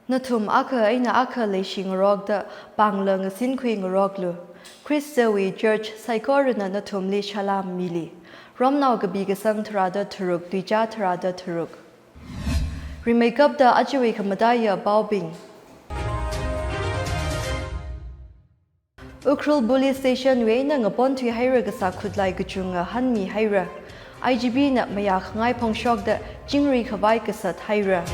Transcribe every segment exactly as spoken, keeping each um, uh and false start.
Nathum akha eina akha leishingarokda pāngla ngasinkhuingaroklu. Khristawui church saikorana nathumli salam mili. Romnao kapi kasang tharāda tharuk, tuicha tharāda tharuk. Rimeikapta ajawui khamataiya paobing. Ukhrul Police Station wui eina ngaponthuihaira kasā khutlai kachunga hanmihaira. I G P na mayākhangai phongshokda chingri khavai kasat haira.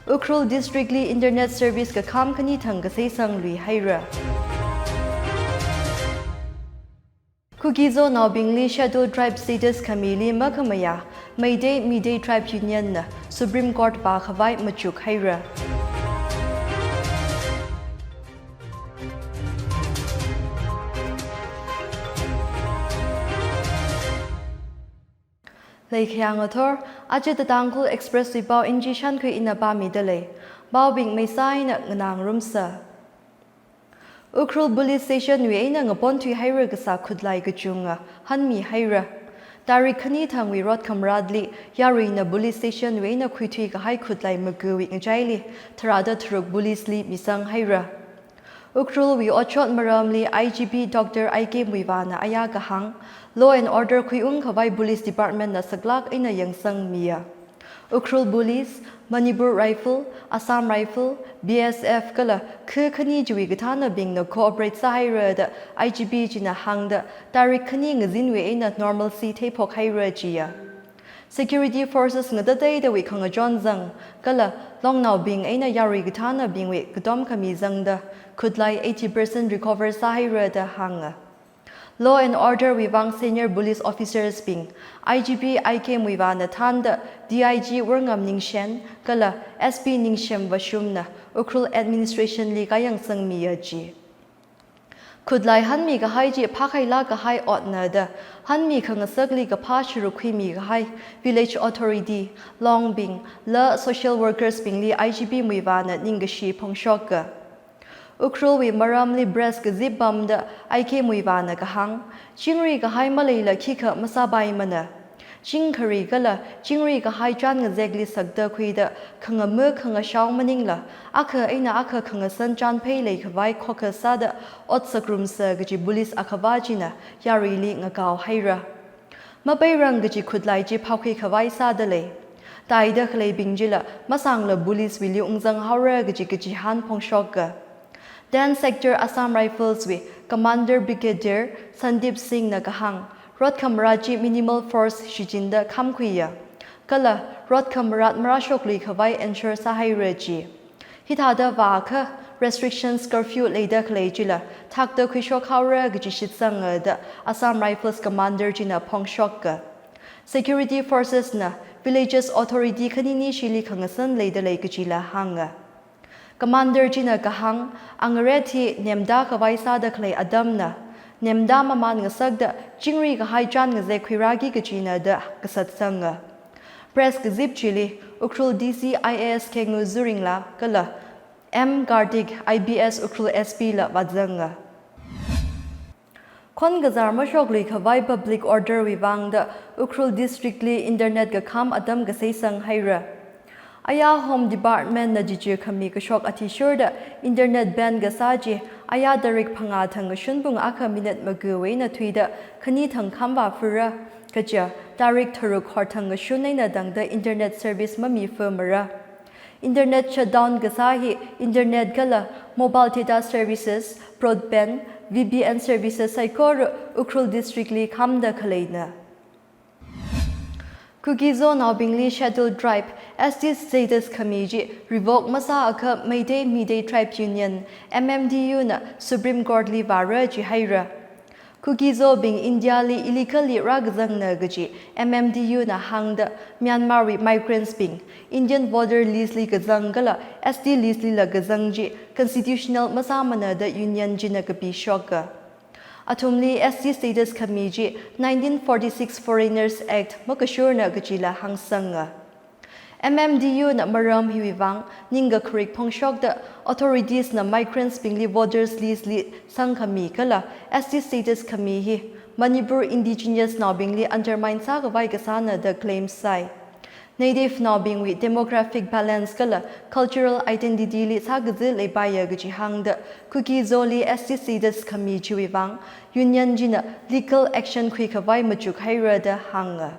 Ukhrul District li internet service kakham khani thang kaseisang luihaira. Kuki-Zo naobingli Scheduled Tribe status khamili makhamayā, Meitei Meetei Tribe Union na Supreme Court vākhavai machukhaira. Leikhayang athor, aja The Tangkhul Express wui pao Inji Shankhui ina pāmida lei. Paobing maisā eina nganāngarumsa. Ukhrul Police Station wui eina ngaponthuihaira kasā khutlai kachunga hanmihaira. Tarik khani thangwui rot khamaratli, yaruina police station wui eina khuithui kahai khutlai magawui ngachaili, tharāda tharuk police li misanghaira. Ukhrulwui otshot maramli I G P Doctor I K Muivahna ayā kahāng, law and order khuiung khavai police department na saklāk eina yangsangmiya. Ukhrul Police, Manipur Rifle, Assam Rifle, B S F kala khu khani chiwui kathānabingna cooperate sāhaira da I G P china hāngda, tarik khani ngazinwui eina normalcy theiphokhaira jiya. Security forces ngatateidawui khangachon zang, kala longnaobing eina yarui kathānabingwui katom khami zangda, khutlai eighty percent recover sāhaira da hānga. Law and order wui vang senior police officers bing, I G P I K Muivahna thānda, D I G Wurngam Ningshen, kala S P Ningshem Vashumna, Ukhrul administration li kayangsangmiya ji. Khutlai hanmi kahai chi phākhailāk kahai otna da, hanmi khangasakli kaphā sharuk khuimi kahai, village authority, longbing, la social workers bingli I G P Muivahna ningkashi phongshoka. Ukhrulwui maramli press kazip pamda I K Muivahna kahāng, chingri kahai maleila khikha masāpaimana. Chingkhari kala chingri kahai chān ngazekli sakta khuida, khangama khangashao maningla, akha eina akha khangasan chānphei leikhavai khokha sāda, ot sakrumsa kaji police akhava china yaruili ngakaohaira. Mapeirang kaji khutlai chi phākhui khavai sāda lei. Taida khaleibing chila masangla police wuili ungzanghaora kaji kachihān phongshoka. Ten Sector Assam Rifles wui Commander Brigadier Sandeep Singh na kahāng, rot khamarat chi minimal force shichinda khamkhuiya. Kala rot khamarat marāshok luikhavai ensure sāhaira ji. Hithāda vākha restrictions, curfew leida khalei chila thakta khuishokhaora kaji shitsanga da Assam Rifles Commander china phongshoka. Security forces na villages authority khanini shili khangasan leida lei kajila hānga. Commander china kahāng, angaret hi nemda khavai sāda khalei atamna, nemda mamān ngasakda chingri kahai chān ngazek khuirāki kajina da kasatsanga. Press kazip chili, Ukhrul D C I A S Khengu Zuringla kala M Karthik I P S Ukhrul S P la vāzanga. Khon kazar mashok luikhavai public order wui vangda Ukhrul District li internet kakham atam kaseisanghaira. Ayā Home Department na jichir khami kashok athishurda internet ban kasā chi, ayā tarik phangā thang kashun pung akha minute magawui eina thuida khani thang khamvā fura, kaja tarik tharuk horthang kashun eina tangda internet service mamifamara. Internet shutdown kasā hi internet kala mobile data services, broadband, V P N services saikora Ukhrul District li khamda khaleina. Kuki-Zo naobingli Scheduled Tribe, S T status khami chi revoke masāakha Meitei Meetei Tribe Union, M M T U na Supreme Court li vāra jihaira. Kuki-Zo bing India li illegally rākazangna kaji M M T U na hāngda, Myanmar wui migrants bing Indian voter list li kazang kala S T list lila kazang chi constitutional masāmana da union china kapishoka. Athumli S T status khami chi nineteen forty-six Foreigners Act makashurna kajila hāngsanga. M M T U na maram hiwui vang ningkakharik phongshokda authorities na migrants bingli voters list li sangkhami kala S T status khami hi Manipur indigenous naobingli undermine sākhavai kasāna da claim sāi. Native naobingwui demographic balance kala cultural identity li sākazā leipaiya kaji hāngda, Kuki-Zoli S T status khami chiwui vang, Union china legal action khuikhavai machukhaira da hānga.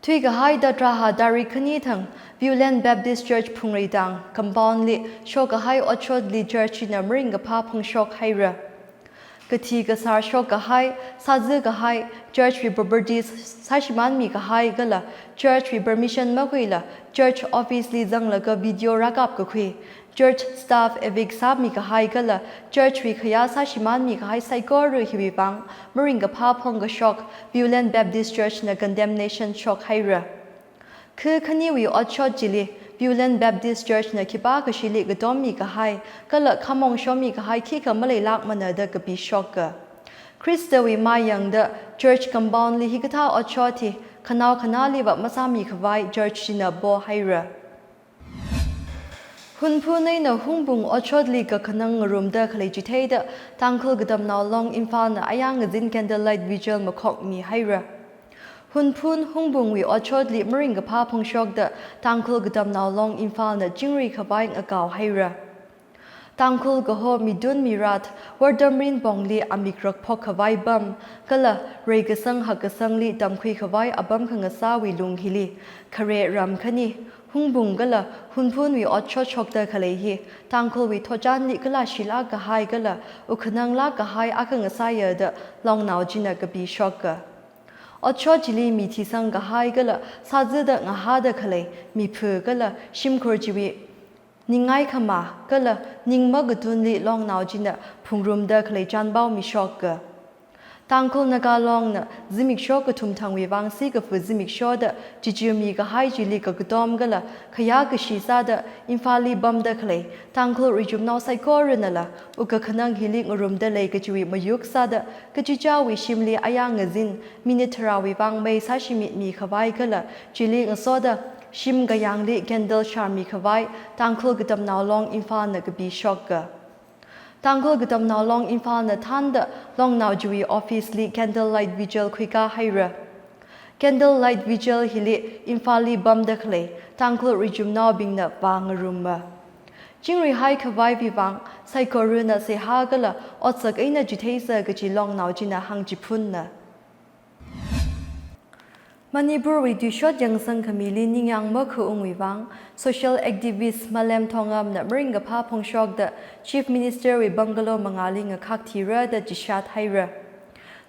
Thuikahai Datraha tarik khani thang, Viewland Baptist Church Phungreitang compound li shokkahai otshotli church china maringkaphā phongshokhaira. Kathi kasār shokkahai, sāzakahai, church wui properties sāshimānmikahai kala church wui permission makhuila church office li zanglaga video rākapkakhui, church staff evict sāmikahai kala church wui khayā sāshimānmikahai saikora hiwui vang maringkaphā phongkashok Viewland Baptist Church na condemnation shokhaira. Kha khaniwui otshot chili Viewland Baptist Church na khipākashili katommikahai kala khamong shommikahai khikha maleilākmana da kapishoka. Khristawui mayangda church compound li hikathā otshot hi khanao khanāliva masāmikhavai church china pohaira. Hunphun eina Hungpung otshotli kakhanang ngarumda khalei chitheida Tangkhul Katamnao Long Imphal na ayang ngazin candlelight vigil makhokmihaira. Hunphun Hungpungwui otshotli maringkaphā phongshokda Tangkhul Katamnao Long Imphal na chingri khavai ngakaohaira. Tangkhul kaho midun mirat, wortam rinpongli amik rakphok khavai pam, kala reikasang hakkasangli tamkhui khavai apam khangasāwui lung hili, khare ram khani, Hungpung kala Hunphunwui otshot shokda khalei hi, Tangkhulwui thotchanli kala shilāk kahai kala ukhananglāk kahai akha ngasāya da Longnao china kapishoka. Otshot chili mi thisang kahai kala sāzada ngahāda khalei miphu kala shimkhur chiwui ningngai khamā kala ning makatunli Longnao china phungrumda khalei chānpao mishoka. Tangkhul Naga Long na zimiksho kathum thangwui vang sikafu zimiksho da chichirmi kahai chili kakatom kala khayā kashi sāda Imphal li pamda khalei Tangkhul richumnao saikoranala ukakhanang hili ngarumda lei kachiwui mayuk sāda kachichāwui shimli ayang ngazin minute tharāwui vang mei sāshimitmi khavai kala chili ngasoda shim kayāngli candle sharmi khavai Tangkhul Katamnao Long Imphal na kapishoka. Tangkhul Katamnao Long Imphal na thānda Longnao chiwui office li candlelight vigil khuikāhaira. Candlelight vigil hili Imphal li pamda khalei Tangkhul richumnaobingna vāngaruma. Chingrihai khavaiwui vang saikorana seihā kala otsak eina chitheisa kaji Longnao china hāngchiphunna. Manipurwui tuishot yangsang khamili ningyāng makhaungwui vang, social activist Malem Thongam na maringkaphā phongshokda Chief Minister wui bungalow mangāli ngakhak thira da chishat haira.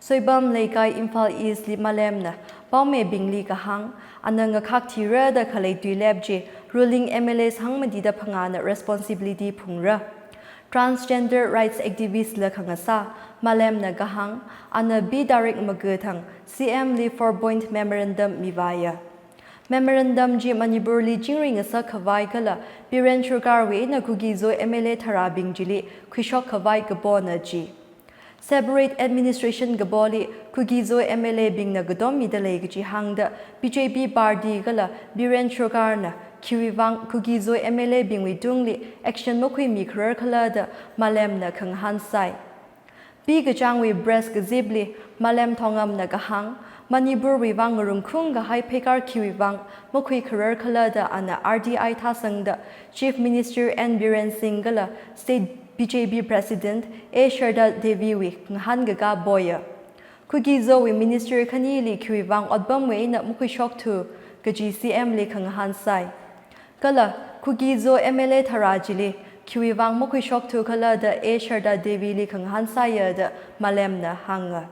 Soipam Leikai Imphal East li Malem na paomibingli kahāng, ana ngakhak thira da khalei tuilep chi ruling M L As hangmatida phangāna responsibility phungra. Transgender rights activist la khangasā Malem na kahāng, ana B tarik makathang C M li four point memorandum mivāya. Memorandum chi Manipur li chingri ngasak khavai kala Biren Shurkar wui eina Kuki-Zo M L A tharābing chili khuishok khavai kapona chi. Separate administration kapoli Kuki-Zo M L A bingna katom mida lei kaji hāngda B J P party kala Biren Shurkar na khiwui vang Kuki-Zo M L A bingwui tungli action makhuimi kharar khala da Malem na khangahān sai. Pi kachāngwui press kazipli Malem Thongam na kahāng, Manipur wui vang ngarumkhung kahai pheikar khiwui vang makhui kharar khala da ana R T I thāsangda Chief Minister N Biren Singh kala State B J P President A Sharda Devi wui ngahānkaka poya. Kuki-Zo wui minister khanili khiwui vang otpamwui eina makhuishokthu kaji C M li khangahān sai. Kala Kuki-Zo M L A tharā chili khiwui vang makhuishokthu khala da A Sharda Devi li khangahān saiya da Malem na hānga.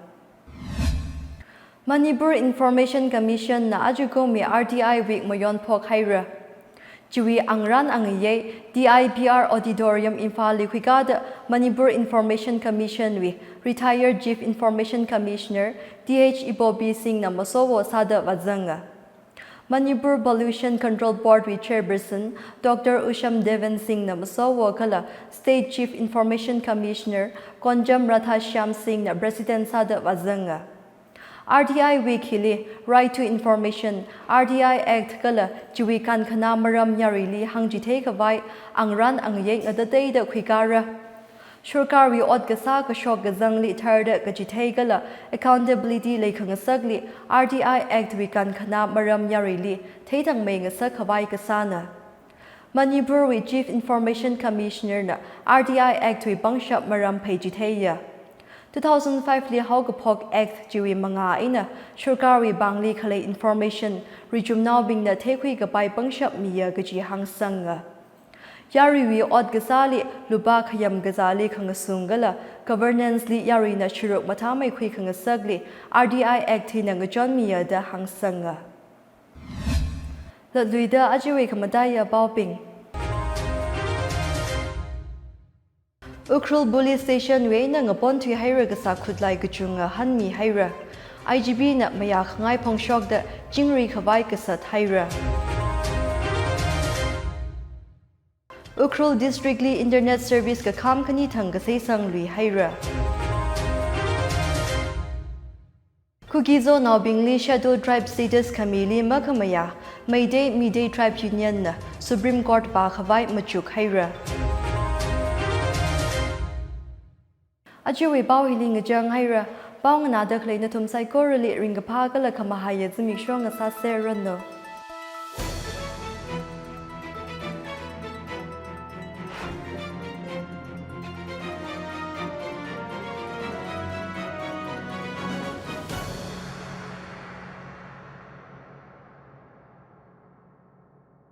Manipur Information Commission na ajakumwui R T I week mayonphok haira. Chiwui angarān angayei D I P R Auditorium Imphal li khuikāda Manipur Information Commission wui Retired Chief Information Commissioner T H Ibobi Singh na masowo sāda vāzanga. Manipur Pollution Control Board wui Chairperson Doctor Usham Devan Singh na masowo kala State Chief Information Commissioner Konjam Radhashyam Singh na President sāda vāzanga. R T I Week hili Right to Information, R T I Act kala chiwui kankhana maram yaruili hāngchithei khavai angran angayek ngatateida khuikara. Sarkarwui ot kasā kashok kazangli tharda kachithei kala accountability leikhangasakli R T I Act wui kankhana maram yaruili theithangmei ngasak khavai kasāna. Manipur wui Chief Information Commissioner na R T I Act wui pangshap maram pheichitheiya. Two thousand five li haokaphok Act chiwui mangā eina sarkarwui pāngli khalei information richumnaobingna theikhui kapai pangshap miya kaji hāngsanga. Yaruiwui ot kasāli lupā khayam kazāli khangasunga kala governance li yaruina sharuk mathāmeikhui khangasakli R T I Act hina ngachonmiya da hāngsanga. Latluida ajawui khamataiya paobing. Ukhrul Police Station wui eina ngaponthui haira kasā khutlai kachunga hanmi haira. I G P na mayā khangai phongshokda chingri khavai kasat haira. Ukhrul District li Internet Service kakham khani thang kaseisang lui haira. Kuki-Zonaobingli Scheduled Tribe status khamili makhamayā Meitei Mihtei Tribe Union na Supreme Court pā khavai machuk haira. Ajawui pao hili ngachang haira. Pao nganāda khalei nathum saikorali ringkaphā kala khamahaiya zimiksho ngasāserranu.